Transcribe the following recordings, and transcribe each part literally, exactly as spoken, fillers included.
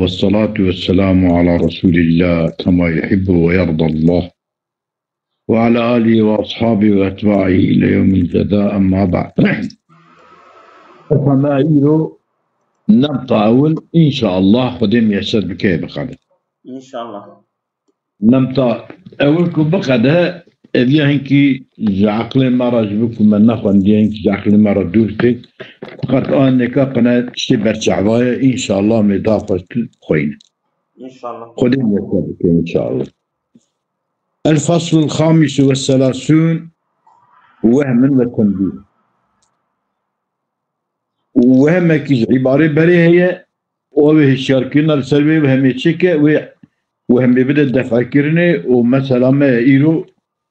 والصلاة والسلام على رسول الله كما يحب ويرضى الله وعلى آله وأصحابه وأتباعه إلى يوم الجزاء، أما بعد. Efendim, îro nemta ewil, înşallah, Xwedê miyeser bike biqede. İnşallah. Nemta ewil ku biqede, ev ya hinkî ji aqlê me re, ji bo ku me nexwendiye, hinkî ji aqlê me re dûr tê. Feqet a neka qene tiştê berçava ye, înşallah mê da xwe tu xweyne. İnşallah. Xwedê miyeser bike, înşallah. الفصل الخامس والثلاثون، وهم وتنبيه. Wehmekî ji îbarê berê heye, û ew ê hişyarkirina li ser wê wehmê çêke, wê wehmê bide defekirinê û mesela me îro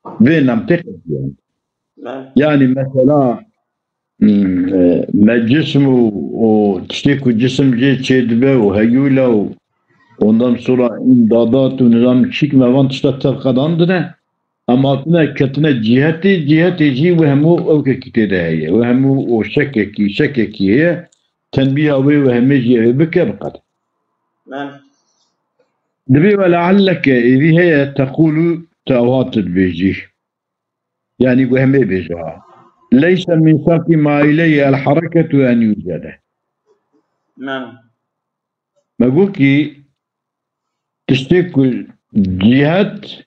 vê nemtê qediyand. Ben Yani mesela, hmm, e, me cism û, û tiştê ku cisim jê çêdibe û heyûle û ondan sonra îmdadat û nizam çîk me van tişta tevqedandine. Em hatine ketine cîhetê, cîhetê jî wehmû ewkekî tê de heye. Wehmû û şekekî, şekekî heye. Tenbîha wê wehmê jî ew ê bike biqede. Ben Divê we lealleke êdî heye teqûlû tu ewha tu dibêjî. Yanî wehmê bêje ha. Leyse min şertî ma îleyhi el hereketu en yûcede. Ben Me got kî tiştê ku cîhet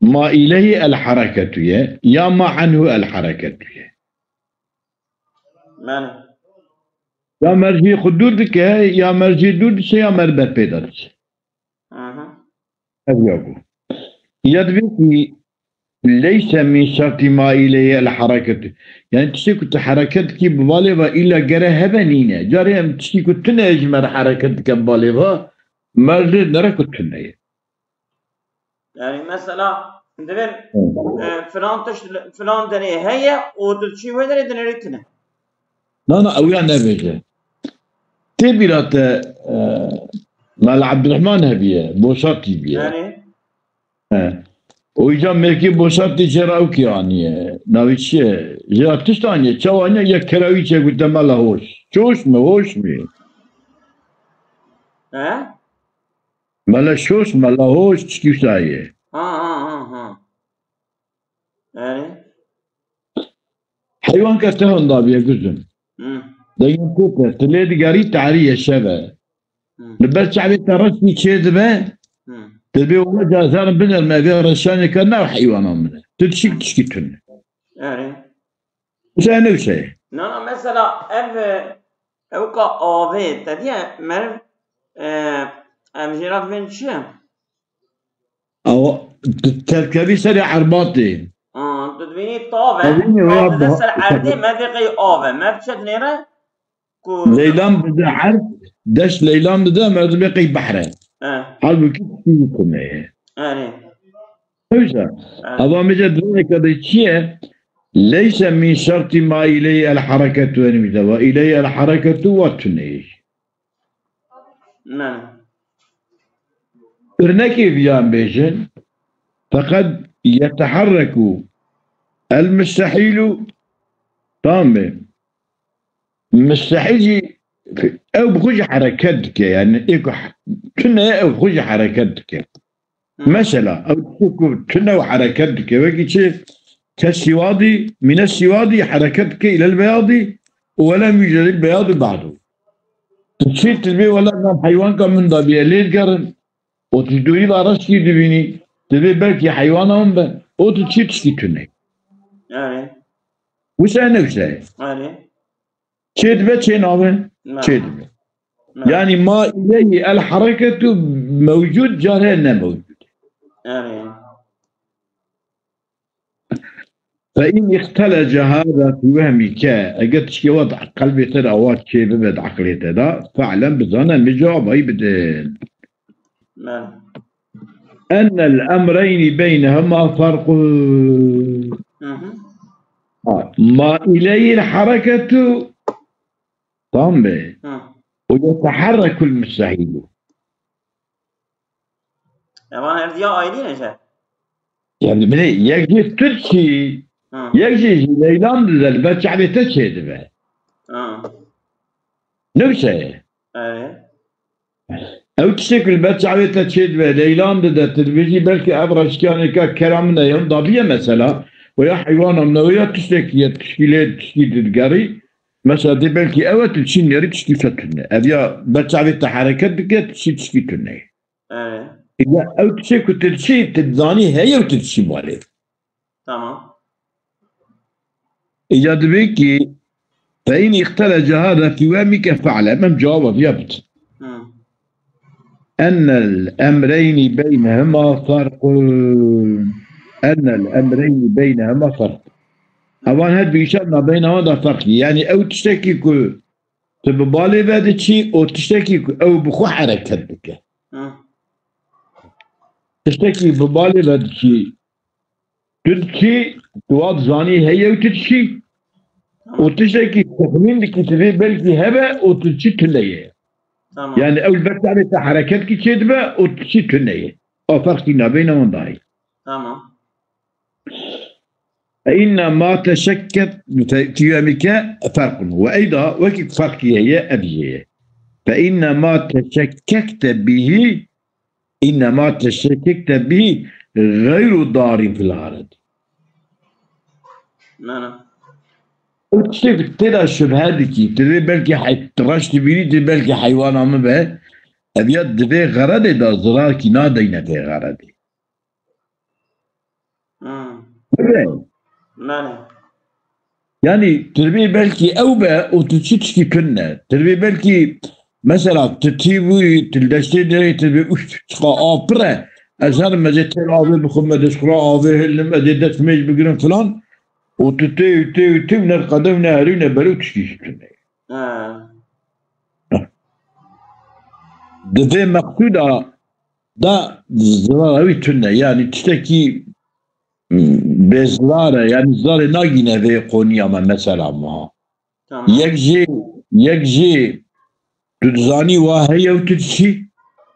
ma îleyhi el hereketu ye, ya ma enhu el hereketu ye. Yani Ya mercî xwe dûr dike, ya mercî dûr diçe, ya mer ber pê de diçe. Hı hı. Ev ya ku. Ya divê ku leyse min şertî ma îleyhi el hereketu. Yani tiştê ku tu hereket dikî bi balê ve îlla gere hebe nîne. Carê em tiştî ku tune ji me re hereket dike bi balê ve, mer lê nere ku tune ye. Yani mesela divên, Hı. e, filan tişt, filan derê heye û tu çî wê derê dinêrî tune. Na, na, ew ya nebêje. Tê bîra te, e, Mela Ebdurehman hebiye, Boşatî biye. Yani He. O îca mêrkê Boşatî jê re ew kî aniye. Navê çi ye? Jê re tişt aniye. Çawa aniye? Yek kerawî çê gute Mela hoş. Çoş mi, hoş mi? He? Mela şoş, mela hoş, çikî wisa ye. Ha, ha, ha, ha. Yani? Heywan ke te hunda biye guzin. Hı. Dengin kope, tu lê digerî tarî ye şeve. Hı. Li ber çavê te reştî çê dibe, Hı. tu dibê wele cazarin binerme, vê reşanê ke nav heywana min e. Tu dişik tişkî tune. Yani? Wisa ne wisa ye? Na, na, mesela ev, e, ewka avê te diye meriv, e, em jê re dibên çi? Awa, tu tevkevî serê erbatê. Aa, tu dibînî tav e, Evînî wê tav dide ba- ser erdê, me vê qey av e. Me çi dinêre? Ku Leylan bide erd, deş leylan bide, merdimê qey behre. He. Halbuki tiştî kune ye. Erê. Öyle. He. Ava mece dineke de çi ye? Leyse min şertî ma îleyhi el hereketu en mide ve îleyhi el hereketu ve tune ye. Ne. Örnekê viyan bêjin, feqet yeteherreku el mustehîlu, tamam mı? Mustehîl jî ew bi xwe jî hereket dike, yani ê ku he-, tune ew bi xwe jî hereket dike. Hı. Mesela, ew tiştê ku tune û hereket dike, wekî çi? Kesîwadî, mîne sîwadî hereket dike, îlel beyadî, û welem yûcedil beyadu ba'du. Tu çi dibê wela nav heywanka min da bîye lê digerin, û tu ji dûrî ve reşkî dibînî, dibê belkî heywana min be, û tu çi tişkî tune. Yani. Wisa ne wisa ye. Yani. Çê dibe, çê nabe? Na. Çê dibe. Na. Yani ma ileyhi el hareketu mewcud, care ne mewcud. Yani. Fe in ihtelece hâzâ fi vehmike, eger tişkê wa di qelbê te de awa çê bibe di aqlê te de, fe'lem, bizane, min cewabay bidin. Belê. Ennel emreyni beynehuma ferqun. Hı hı. Ha, ma ileyhil hareketu, tamam mı? Hı. Ve yeteharrekul müstehilu. Evan her diya ayrı ne şey? Yani bile yek jî tu diçî, Hı. yek jî ji leylan dizel, ber çavê te çê dibe. Hı. Ne bir şey. Evet. Ew tiştê ku li ber çavê te çêdibe, leylan dide, tu dibêjî belkî ev reştiyanê ka kera min e, yan daviye mesela, we ya heywana min e, we ya tiştekî ye, tişkî lê, tişkî didigerî. Mesela dê belkî ew e, tu çî nêrî tişkî fe tune. Ev ya ber çavê te hereket dike, tu çî tişkî tune. Evet. Ya ew tiştê ku tu diçî, tu dizanî heye û tu diçî malê. Tamam. Îca dibê ki, fe in îxteleca hada fî wehmîke fe'lem, em cewaba viya bidin. Hı. Ennel emreyni beynehuma ferqun. Ennel emreyni beynehuma ferqun. Evan her du îşe nabeyna wan da ferq. Yani ew tiştekî ku tu bi balê ve diçî û tiştekî ku ew bi xwe hereket dike. Hı. Tiştekî bi balê ve diçî, tu diçî, tu wa dizanî heye û tu diçî. Tamam. Û tiştekî texmîn dikî, tu vê belkî hebe û tu diçî tune ye. Tamam. Yani ew li ber çavê te hereket kî çêdibe û tu diçî tune ye. O ferqî nabeyna wan dayê. Tamam. Fe inne ma teşekket, fe-, fî wehmîke ferqun. Ve eyda wekî ferqî heye, ev jê ye. Fe inne ma teşekkekte bihî, inne ma teşekkekte bihî gayru darin fil haret. Na, na. Ew tiştê ku tê de şubhe dikî, tu vê belkî hey-, tu reş dibînî, tu belkî heywana min be, ev ya di vê xeredê de zirar kî nadeyne vê xeredê. Hmm. Belê. Belê. Yani, tu dibê belkî ew be û tu çi tişkî tune. Tu dibê belkî, mesela, tu tî bûyî, tu li deştê derê, tu dibê, "Uf, çiqa av pir e. Ez herim, ez ê têr avê bixwim, ez ê ji xwe re avê hilim, ez ê dest mêj bigirim" filan. Û tu tê û tê û tê û ne qede û ne herî û ne berê û tişkî jî tune. Ha. Di vê meqsûda da zirara wî tune, yani tiştekî, m, bêzirar e, yani zirarê nagîne vê qoniya me mesela ma. Tamam. Yek jê, yek jê tu dizanî wa heye û tu diçî.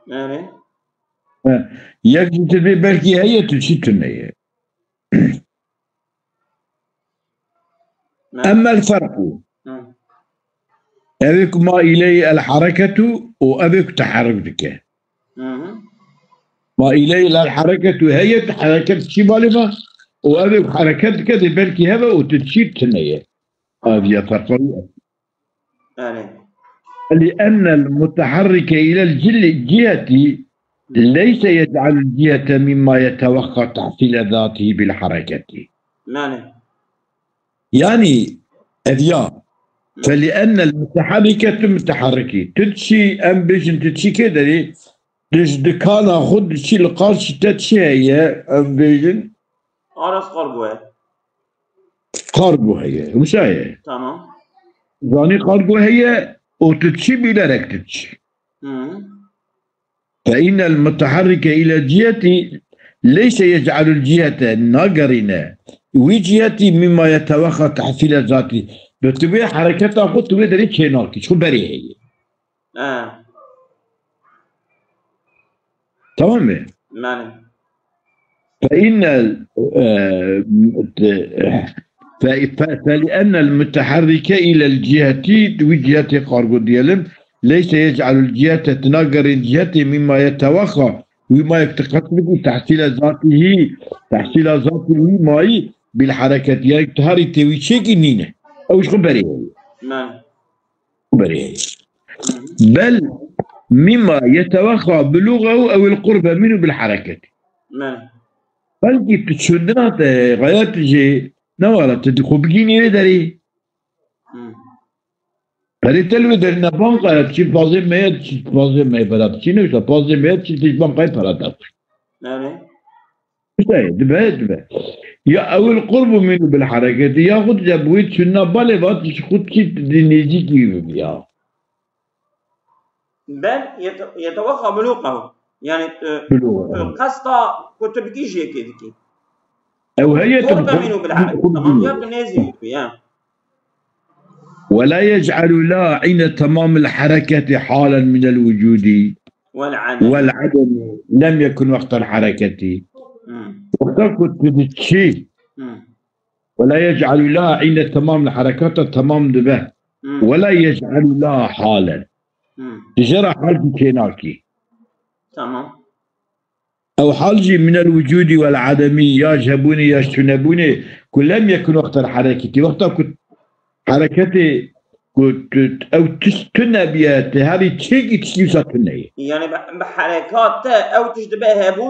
Yani. He. Yek jî tu bê belkî heye, tu çî tune ye. Ne? Emmel ferqu. Hı. Ev ê ku ma îleyê el hereketu û ev ê ku teherruk dike. Hı hı. Ma îleyê el hereketu heye, tu hereket çî balê ve û ev ê ku hereket dike dê belkî heve û tu çî tune ye. Aviya ferqu. Erê. لأن المتحرك إلى الجل-، الجهة ليس يجعل الجهة مما يتوخى تحصيل ذاته بالحركة. Yani. Yani, ev ya. فلأن المتحركة متحركة. Tu diçî, em bêjin tu diçî kê derê, tu ji dikana xwe diçî li qarşî te çi heye, em bêjin? Aras kargo ye. Kargo heye. Wisa ye. Tamam. Zanî kargo heye, û tu diçî bîlerek tu diçî. Hı. فإن المتحرك إلى الجهة ليس يجعل الجهة، nagerîne wî cihî مما يتوخى تحصيل ذاته. Bi tu vê hereketa xwe tu vê derê çênakî, çi xwe berê heye. Ha. Tamam mı? Yani. فإن ال-، e, ف-، ف-، فلأن المتحرك إلى الجهة، wî cihî kargo diyelim, ليس يجعل الجهة، tu nagerîn cihî مما يتوخى، wî ma yek tu qet bikî تحصيل ذاته، تحصيل ذاته wî mayî بالحركة، yani tu herî tê wî çêkî nîne. Ew ji xwe berê heye. Yani. Berê heye. Hı hı. بل مما يتوخى بلوغه أو القرب منه بالحركة. Yani. Belkî tu çûndina te, xeya tu jê, ne wala tu di xwe bigînî wê derê. Hı. Perê te li wê derê ne banka ye, tu çî pazê meye, tu çî pazê meye pera, tu çî ne wisa, pazê meye, tu çî tij bankayê pera te. Yani. Dibe, dibe, dibe. Ya ewil qurbu minu bil hereketi, ya xud de bi wî çûna balê va tu ji xud çî di nêzîkî wî bibiya. Bel yete-, yetewaxa buluqehu. Yani, e, Buluqehu. E, qesta ku tu bikî jê kê dikî. Ew heye tu Qurbe bi-, minu bil hereket. Tamam, ya tu nêzî wî, ya. ولا يجعل لا عند تمام الحركة حالا من الوجود. والعدم. والعدم لم يكن وقت الحركة. Hmm. Wexta ku tu diçî. Hmm. ولا يجعل لا عند تمام الحركة، temam dibe. Hmm. ولا يجعل لا حالا. Hmm. Tu jê re hal jî çênakî. Tamam. Ew hal jî minel wicûdî wel ademî, ya ji hebûnê ya ji tunebûnê, ku lem yekun wextel hereketî. Wexta ku hereketê, ku tu, ew tişt tune biye, tu herî çêkî tiştî wisa tune ye. Yani bi, bi herekat te ew tişt dibe hebû,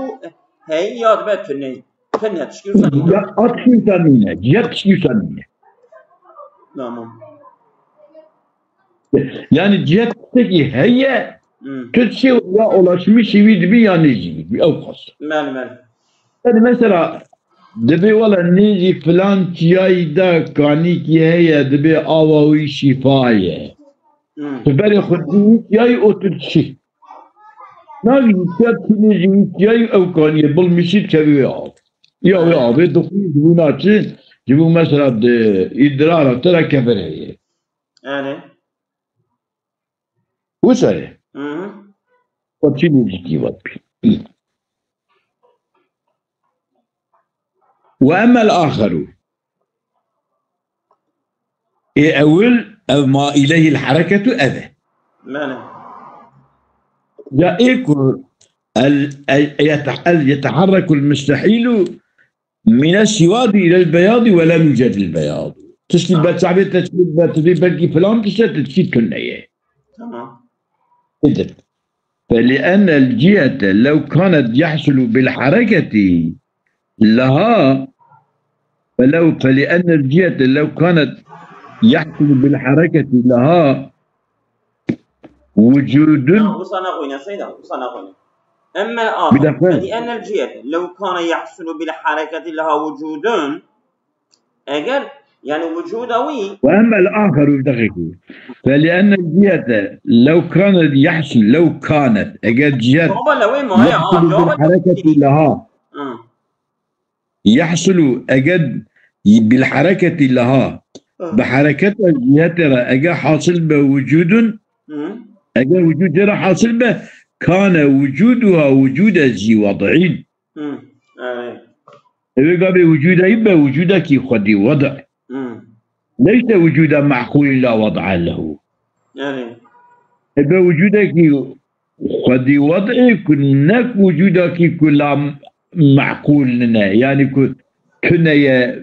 heyî ya dibe tune. Tune, tiştî wisa nîne. Ya a tiştî wisa nîne, cihet tiştî wisa nîne. Tamam. Yani cihet tiştekî heye, Hmm. tu çi ya ulaşmışî wî dibî ya nêzî wî dibî, ew qas. Mel, mel. Yani mesela, dibê wele nêzî filan çiyayî de kanîkî heye, dibê awa wî şîfa ye. Hmm. Tu berê xwe dibî wî çiyayî, o tu diçî. Nagî çiya tînê jî wî çiyayî, ew kaniyê bilmişî dikevî wê av. Ya wê avê dixwî, ji bo naçi, ji bo mesela di îdrara te re kefer heye. Yani. Wisa ye. Hı hı. O çînê jî dî vat bî. Ve emmel axeru. Ê ewil, ev ma ileyhil hereketu ev e. Mane. Ya ê ku el, el, yete-, el yeteharrekul müstehilu mine sivadi ilel beyadi ve lem yucedil beyadu. Tiştî Tamam. be çavê te çi be, tu dê belkî filan tişt e, tu tiştî tune ye. Tamam. Nedir? Fe li'ennel cihete lev kanet yahsulu bil hareketi leha, felev, fe li'ennel cihete lev kanet yahsulu bil hareketi leha vucudun. Tamam, bu sana koyun, Seyda, bu sana koyun. Emmel Bir ahar, dakika. Fe li'ennel cihete lev kane yahsulu bil hareketi leha vucudun. Eger, yani vücuda wî Ve emmel aheru, bir dakika. Fe li'ennel cihete lev kanet yahsul, lev kanet. Eger cihet Baba, lewê ma ya, ha, yahsulu bil cevap hareketi leha. Hı. Yahsulu, eger bil hareketi leha. Hı. Bi hareketa cihete re eger hasil be vücudun, Hı. eger vücud jê re hasil be, kane vücuduha vücude zî wad'in. Hı. Evet. Ew ê gavê wicûdeyî be wicûdekî xwedî wed e. Hmm. Leyse wicûde meqûlî la wed'a lehu. Yani. Ê be wicûdekî xwedî wed ê ku ne wicûdekî ku la meqûl nine. Yani ku tune ye,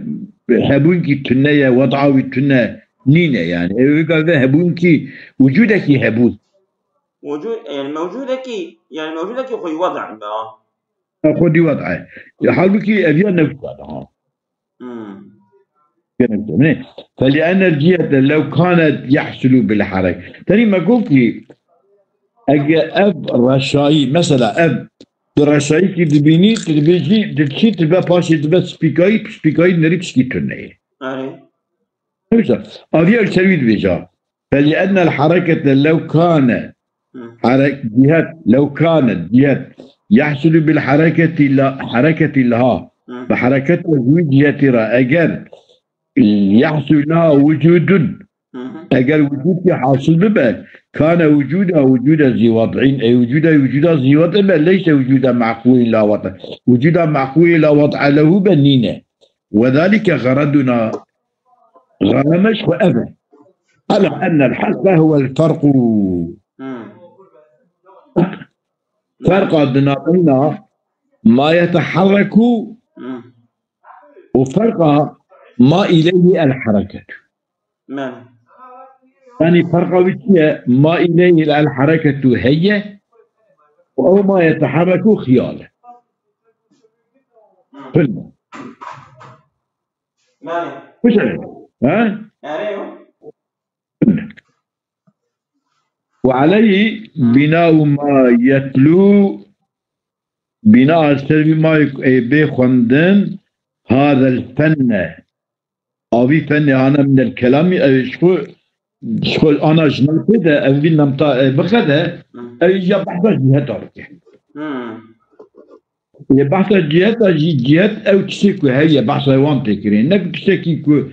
hebûnkî tune ye, wed'a wî tune nîne yani. Ew ê gavê hebûnkî wicûdekî hebûn. Wicûd, yani mewcûdekî, yani mewcûdekî xwedî wed e be, ha. Xwedî wed e. Halbûkî ev ya ne wisa de, ha. Hmm. Gene wisa de. Felî ennel cihete lew kanet yahsulu bil harek. Tenî me got ki, ege ev reşayî, mesela ev bi reşayî ki dibînî, tu dibê jî, dikişî, tu be paşê, tu be spîkayî, spîkayî nerî tişkî tune ye. Erê. Ne wisa. Aviya li ser wî dibêja. Felî ennel harekete lew kane Hı. Harek-, cihet, lew kanet, cihet, yahsulu bil hareketi la, hareketi laha. Hı. Bi hareketa wî cihetî re, eger yahsul laha wucudun, Hı hı. eger wucudkî hasil bibe, kane wucuda wucuda zî wad'in, ey wucuda wucuda zî wad' be, leyse wucuda meqûlî la wad'. Wucuda meqûlî la wad'a lehu be nîne. Ve zalike xereduna, xereme ji xwe ev e. Ala ennel hasle huwel ferqu. Hmm. Ferqa di navbeyna ma yeteharreku Hmm. û ferqa ma ileyhi el hareketu. Yani. Yani ferqa wî çi ye? Ma ileyhi el hareketu heye û ew ma yeteharreku xiyal e. Hmm. Filme. Mane. Kuşe. Ha? Erê yo. Ve aleyhi binau ma yetlu, bina ser vî ma, e, bê xwendin, hazel fenne. Avî fennê hane minel kelamî, ev ji xwe, ji xwe ana ji navê de, ev vî nemta, e, bixede, Hı. ev ya behsa ciheta bike. Hı. Yê behsa ciheta jî, cihet ew tiştê ku heye, behsa wan tê kirin. Ne ku tiştekî ku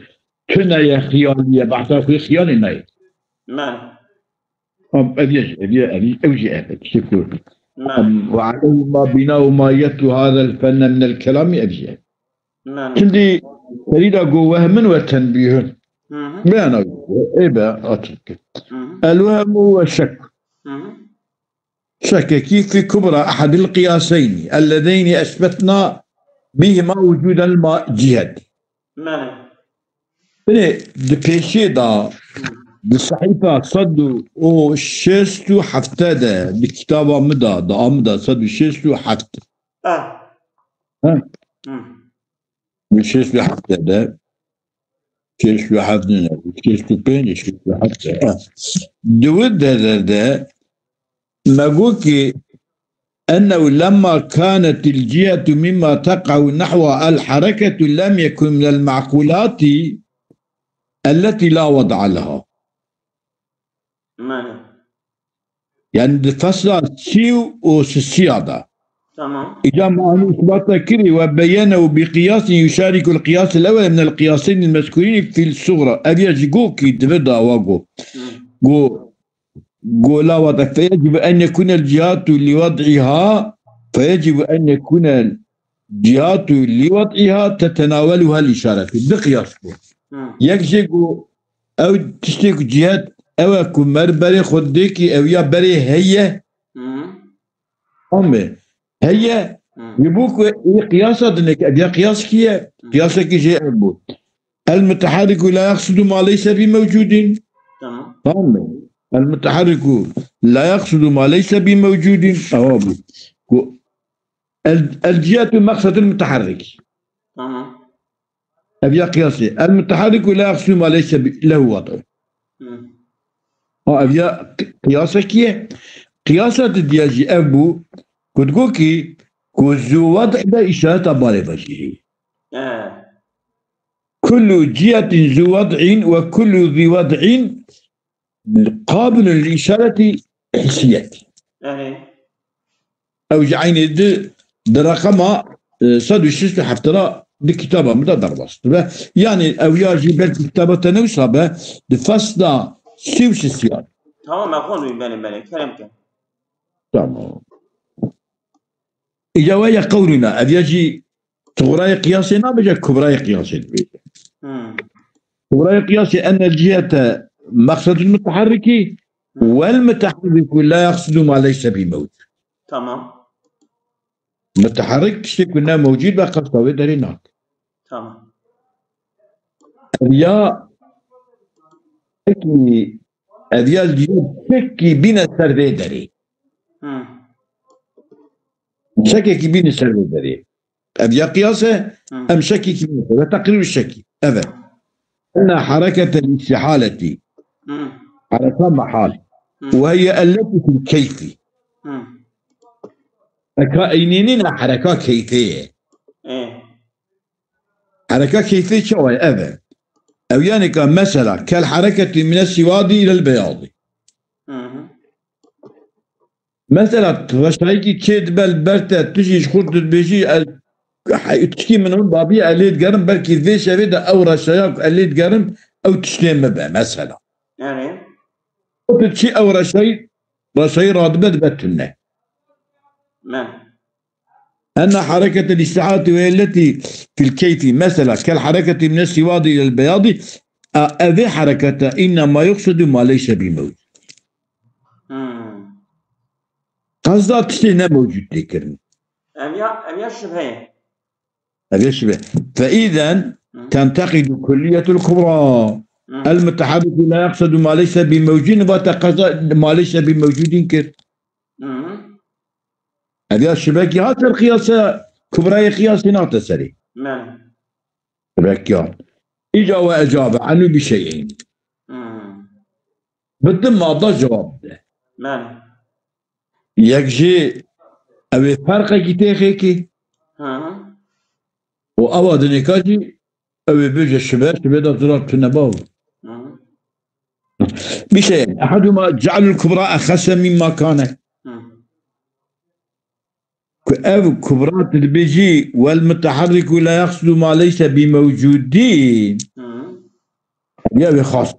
tune ye, xiyalî ye, behsa xwe xiyalê nayê. Mane. Am, ev ye, ev ye, ev ye, ew jî ev e, tiştê ku. Mane. Am, ve aleyhi ma bina ve ma yetu hazel fenne minel kelamî ev jî ev. Mane. Şimdi serî de go wehmin ve tenbîhun. Hı hı. Beyana, ê be, açık. Hı hı. El wehmu ve şek. Hı hı. شككي في كبرى أحد القياسين اللذين أثبتنا بهما وجود الجهة. Belê. Binê di pêşê de, di sehîfa sed û şêst û heft de, di kitaba min de, di a min de sed û şêst û heft. Ah. Ha? Hmm. Di şêst û heft de, şêst û heft ne, şêst û pênc, şêst û heft de. Ha. Di wê derê de me got ki أنه لما كانت الجهة مما تقع نحوها الحركة لم يكن من المعقولات التي لا وضع لها. Belê. Yani di fesla sî û sisiya de. Tamam. Îca me anî îsbata kirî, وبينه بقياس يشارك القياس الأول من القياسين المذكورين في الصغرى. Ev ya jî got ki di vê dawa got. Hı. Got Gola wada, فيجب أن يكون الجهات لوضعها، فيجب أن يكون الجهات لوضعها تتناولها الإشارة. Di qiyas bû. Hı. Yek jê got, ew tiştê ku cihet ew e ku mer berê xwe dê ki ew ya berê heye. Hı. Ame heye, Hı. Wî bû ku ê qiyasa dinê ki ev ya qiyas kî ye? Hı. Qiyasekî jê ev bû. المتحرك لا يقصد ما ليس بموجود. Tamam. Tamam mı? المتحرك لا يقصد ما ليس بموجود. Ewa bû. Ku el, الجهة مقصد المتحرك. Tamam. Ev ya qiyasê. المتحرك لا يقصد ما ليس ب-, له وضع. Hı. Ha, ev ya qi-, qiyasekî ye. Qiyasa didiya jî ev bû. Ku digo ki, ku zu wad de îşareta barê vejî. He. كل جهة ذو وضع وكل ذي وضع قابل للإشارة حسية. Erê. Ew jî eynê di, di reqema, e, sed û şêst û heft ra di kitaba min de derbas dibe. Yani ew ya jî belkî kitaba te newisa be, di fesla sî û sisiyan. Tamam, me xwend wî, belê, belê, kerem ke. Tamam. Îca we ya qewlûna, ev ya jî suxrayê qiyasê nabêje, kubrayê qiyasê dibêje. Hmm. Kubrayê qiyasê enne cihete meqsedul mutaharriki Hmm. vel mutaharriku la yaqsidu ma leyse bi mewcud. Tamam. Mutaharrik tiştê ku ne mewcud be qesta wê derê nake. Tamam. Ev ya pekî, ev ya li şekî bîne ser vê derê. Hmm. Şekekî bîne ser vê derê. Ev ya qiyas e, Hmm. em şekekî bîne ser. Ve teqrîr şekî. Evet. Enne hareketel istihaleti. Hmm. Hareka mehal. Hmm. Ve hiye elleti fil keyfi. Hmm. Eka eynî nîne, hareka keyfê ye. Eh. Hareka keyfê çawa ye? Ev e. Ew yani ka mesela, kel hareketi mine sivadi ilel beyadi. Hı hı. Mesela, reşayîkî çê dibe li ber te, tu jî ji xwe dibêjî, ez, he, tiştî min hûn dabî, ez lê digerim, belkî vê şevê de ew reşaya ku ez lê digerim, ew tiştê min be, mesela. Yani? Tu çi ew reşayî, reşayî radibe dibe tune. Men. Enne hareketel îstîhaleti ve elleti fil keyfî, mesela, kel hareketi mine sîwadî ilel beyadî, a, evê harekete înnema yuqsidu ma leyse bi mewcud. Hmm. Qesda tiştê ne mewcud tê kirin. Ev ya, ev ya şibhe ye. Ev ya şibhe. Fe îzen Hı. tenteqidu kulliyetul kubra. Hı. El mutaharriku la yaqsidu ma leyse bi mewcudin, va te qesda ma leyse bi mewcudin kir. Hı. Ev ya şibekî hat ser qiyasa kubrayê qiyasê nate serê. Men. Şibekî hat. Îca ve ecabe anû bi şey'in. Hı. Bi di mada cevab de. Men. Yek jî ew ê ferqekî tê xêkî. Hı hı. Û ewa dinêka jî ew ê bêje şibe, şibe de zira tune baw. Hı hı. Bir şey, ehaduma cealul kubra ehese mimma kane. Hı. Ku ev kubra tu dibêjî, "Wel mutaharriku la yaqsidu ma leyse bi mewcudî." Hı. Ya wê xas.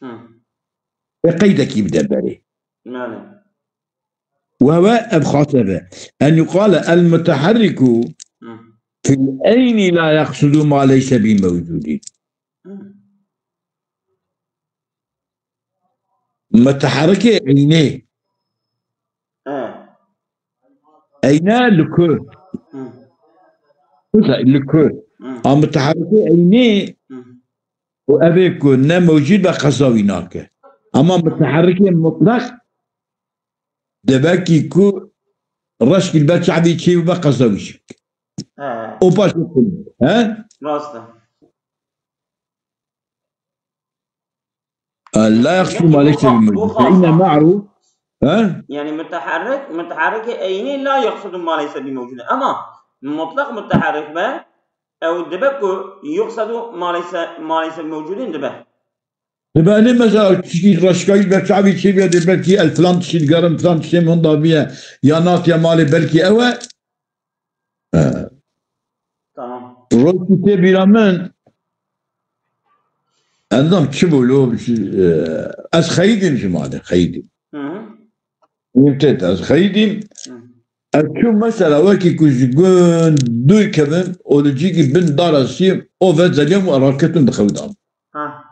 Hı. Wê qeydekî bide berê. Yani. Ve ve ev xas ev e. En yuqale el mutaharriku Hı. fil eyni la yaqsidu ma leyse bi mewcudî. Hı. Mutaharrikê eynê. eyne li ku. Hı. Mesela li ku. Hı. A mutaharrikê eynî Hı. û evê ku ne mewcûd be qeza wî nake. Ama mutaharrikê mutlaq debekî ku reşkî li ber çavî çê bibe qeza wî jî bike. He. O paşê ku, he? Rast e. La yaqsû ma leyse bi mewcûd. Fe inne ma'hu, he? Yani mutaharrik, mutaharrikê eynî la yaqsû ma leyse bi mewcûd. Ama mutlaq mutaharrik be, ew dibe ku yaqsû ma leyse, ma leyse bi mewcûdin dibe. Dibe ne mesela tiştî reşkayî ber çavî çê bîye, dê belkî el filan tiştî digerim, filan tiştê min da bîye, ya natiye malê belkî ew e. He. Tamam. Rojî tê bîra min, ez dam çi bû lo, e, ez xeyidîm ji malê, xeyidîm. Hı hı. Yim tê ez xeyidîm. Hı. Ez çûm mesela wekî ku ji gund dûy kevim û li cîkî bin dara sîm û ve zeliyam û raketim dixewidam. Ha.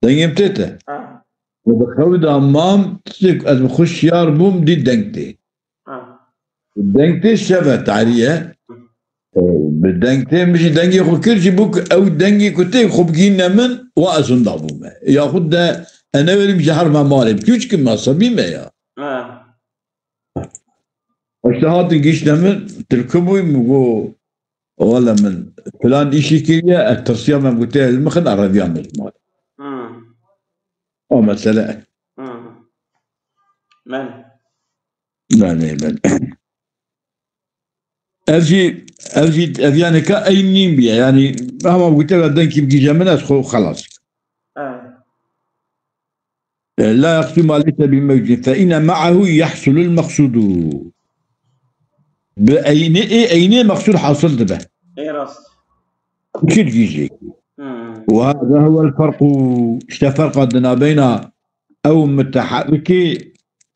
Dengê min tê te? Ha. Û bi xew de mam, tiştek ez bi xwe şiyar bûm, dî deng tê. Ha. Deng tê şeve tarî ye. Û bi deng tê, min jî dengê xwe kir, jî bû ku ew dengê ku tê xwe bigihîne min, wa ez winda bûme. Yaxud de ez newerîm ji herma malê, çûçikî me sebî me ya. Ha. Îşte hatin gihîşte min, tilkî bûyî, min got, wele min filan îşî kiriye, ez tirsiya me gotiye li min xin, ez reviya min ji malê. Hmm. O mesele. Hmm. Belê. Belê, belê. Ev jî, ev jî, ev yanê ka eynî bîye. Yanî, hema gotiye ve dengkî bigihîje min, ez xwe xelas. Evet. E, la yaqsû ma leyse bi mewcûd, fe inne ma'ahu yahsulul meqsûdû. Bi eynê, ê eynê meqsûd hasil dibe. Ê rast. Kir gîjê. Hmm. Ve hâzâ huvel ferqû. Îşte ferqa di nabeyna ew muteharrikê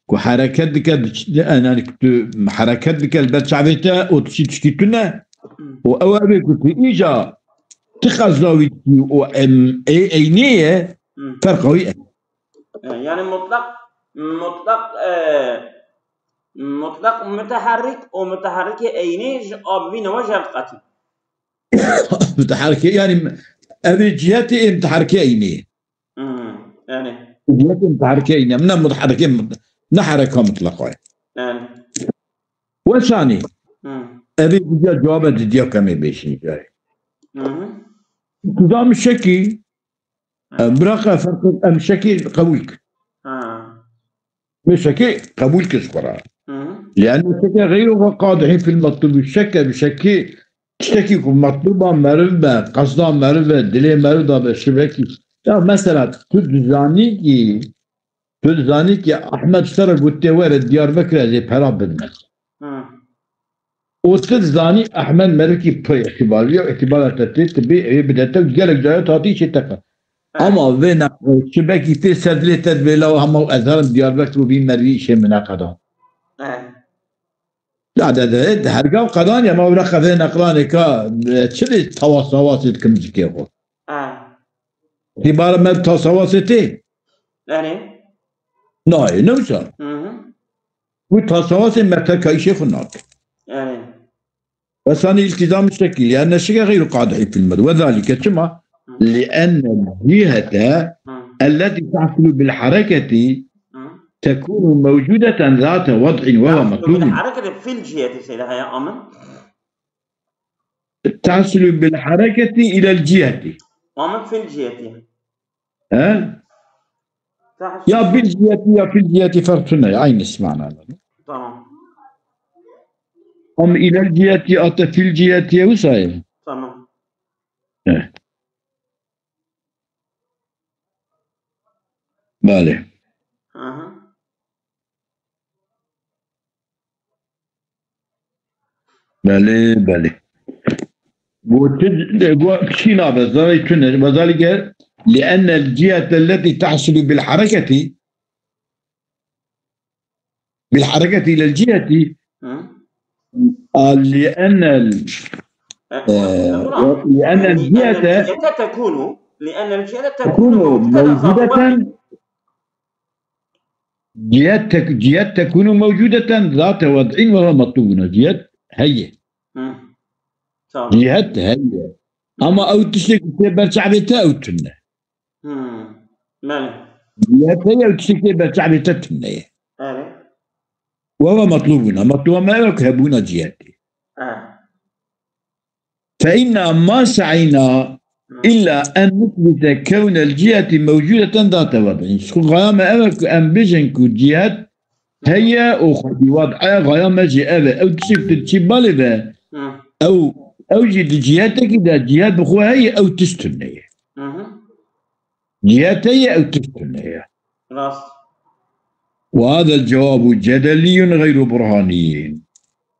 ku hereket dike, di ç-, di, yani ku tu hereket dike li ber çavê te û tu çi tiştî tune, Hmm. û ew evê ku tu îca ti qezda wî dikî û em, ê eynê ye, Hmm. ferqa wî e. E, yani mutlak, mutlak, e, mutlak muteharrik û muteharrikê eynî ji a bi vî newe jî diqetî. Muteharrikê, yani evê cihetê ê muteharrikê eynî. Hmm, yani. Cihetê muteharrikê eynî. Ne muteharrikê mut-, ne hereka mutlaqa ye. Yani. Wesanî. Hmm. Evê diya cevabê didiya kemê bêşîn carê. Hı hı. Tu da min şekî, Ha. Em, bira qe ferq, em şekê qebûl kir. Ha. Min şekê qebûl kir ji xwe re. Hı. Lîanne şeke xeyr û qadihî fil metlûbî. Şeke bi şekê tiştekî ku metlûba meriv be, qesda meriv be, dilê meriv da be şibekî. Ya mesela tu dizanî kî, tu dizanî kî Ehmed ji te re gotiye were Diyarbekirê ez ê pera bidim. Hı. Û tu dizanî Ehmed merivkî pir îtîbarlî ye, îtîbara te tê, tu bê, ê bide te, gelek cayê hatî çê te qe. Evet. Ama vê neqe, çi bekî tê ser dilê te dibê, law hema ez herim Diyarbekir û vî merivî îşê min neqedan. Evet. La de, de, de, hergav qedan ya, ma wira qevê neqlanê ka, e, çi lê tawas tawasê dikim zikê xwe. Evet. Îtîbara me tasawasê tê? Yani. Nayê, ne wisa? Hı hı. Bu tasawasê me te ka îşê xwe nake. Yani. Wesanî îltîzam şekî, lîanne şike xeyru qadihî fil med. Wezalike çima? Hı. Lîanne cihete Hı. elletî tahsulu bil hareketi Hı. tekunu mewcudeten zate wed'in ve huve Tahsulu bil metlubun. Hareketi fil ciheti seyda haya amin. Tahsulu bil hareketi ilel ciheti. Amin fil ciheti. He? Tahsul. Ya bil ciheti ya fil ciheti ferq tune. Aynı mana. Tamam. Am ilel ciheti ate fil ciheti ya wisa ye. Tamam. He. Belê. Aha. Belê, belê. Got, got, çî nabe, zarê tune. Wezalike, لأن الجهة التي تحصل بالحركة، بالحركة إلى الجهة، Hı. آه، لأن ال-، E, آه، Emrah, لأن yani, الجهة لأن الجهة تكون، لأن الجهة تكون تكون موجودة موجودة Cihet tek-, cihet tekunu mewcudeten zate wed'in ve huve matlubuna. Cihet heye. Hı. Tamam. Cihet heye. Ama ew tiştek tê ber çavê te ew tune. Hı. Belê. Cihet heye ew tiştek tê ber çavê te tune ye. Evet. Ve huve matlubuna. Matluba me ew hebuna ciheti. Evet. فإنا ما سعينا إلا أن نثبت كون الجهة موجودة ذات وضع. Xwe gaya me ev e ku em bêjin ku cihet heye û xwedî wad'e, gaya me jî ev e. Ew tiştek tu diçî balê ve, Hı. ew, ew jî di cihetekî de cihet bi xwe heye, ew tişt tune ye. Hı hı. Cihet heye, ew tişt tune ye. Rast. وهذا الجواب جدلي غير برهاني.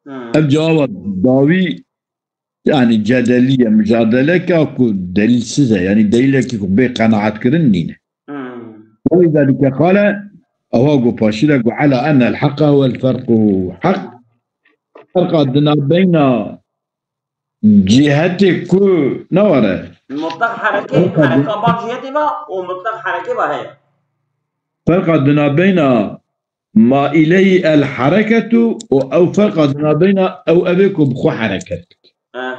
Hı. Ev cewaba dawî Yani cedeliye, mucadeleke ku delîlsiz e. Yani delîlekî ku bê qenaetkirin nîne. Hmm. ولذلك قال, ewa ku paşî de ku على أن الحق هو الفرق. Heq, ferqa di navbeyna cihetê ku ne were. Mutlak hereke, Ferqa di- hereka bar cihetê va û mutlak hereke va heye. Ferqa di navbeyna ma ileyhi el hareketu û ew ferqa di navbeyna ew evê ku bi xwe hereket dike. Eh.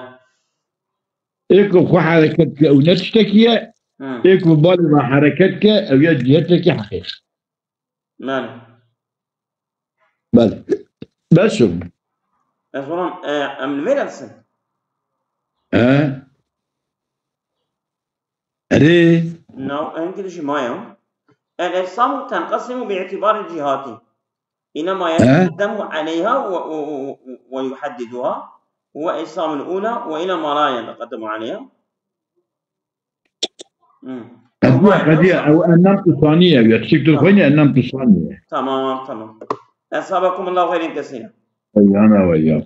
Ê ku bi xwe hereket dike ew ne tiştekî ye, Hı. ê ku bi balê me hereket dike ew ya cihetekî heqîqî. Belê. Belê. Beş û. Ez olam, e, em li vê dersin. He? Erê. No, hingî jî maye. الأجسام تنقسم باعتبار الجهات. إلى ما He? يتقدم عليها و، و، و، ويحددها، وهو الأجسام الأولى، وإلى ما لا يتقدم عليها. Hmm. Qediya, qediya, ew ennem tu saniye, ya tiştek tu xwînî ennem tu saniye. Tamam, tamam. Eshabekumullahu hayran kesîra. Eyana ve ya.